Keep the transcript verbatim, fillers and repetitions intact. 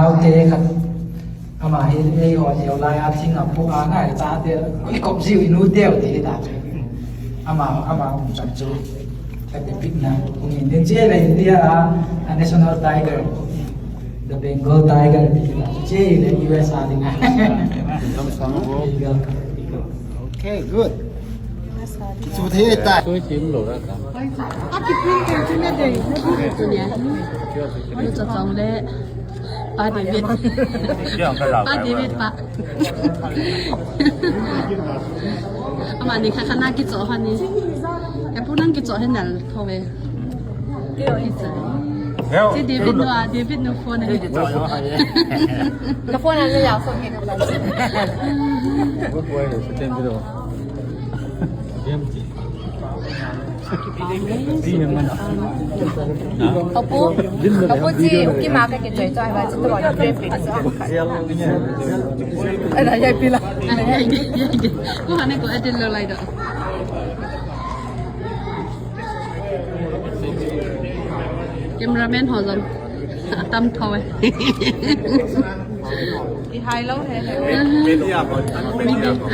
Aute khat. Ama hi eiho neo lai a thing a pu a ngai ta te. Koi kop jiu inu teu ti ta. Ama, ama um chan chu. Ka te pick na. Kung in din che le India a, a national tiger. The Bengal tiger ti ta. Che le U S A ding a. Eagle. Okay, good. Chu thei ta. Soi sim lo ra ta. A kiprint kan chu na dei. Tunia. Anu cha chong le. Pa David. Pa David pa. Amani kha kha na kicho hani. Ka pu nang kicho hen nal tho ve. Heo. Si David nu a, David nu phone ni. Ka phone a le ya phone ke ka ba. Good boy, second video. Game. Apu, apu ji, ki ma ka ke choi choi ba ji to wa ke pi sa. Ana ya pi la. Ko hane ko edit lo lai do. Cameraman ho jong atam tho e. Ki hai lo he he. Media ko, media ko.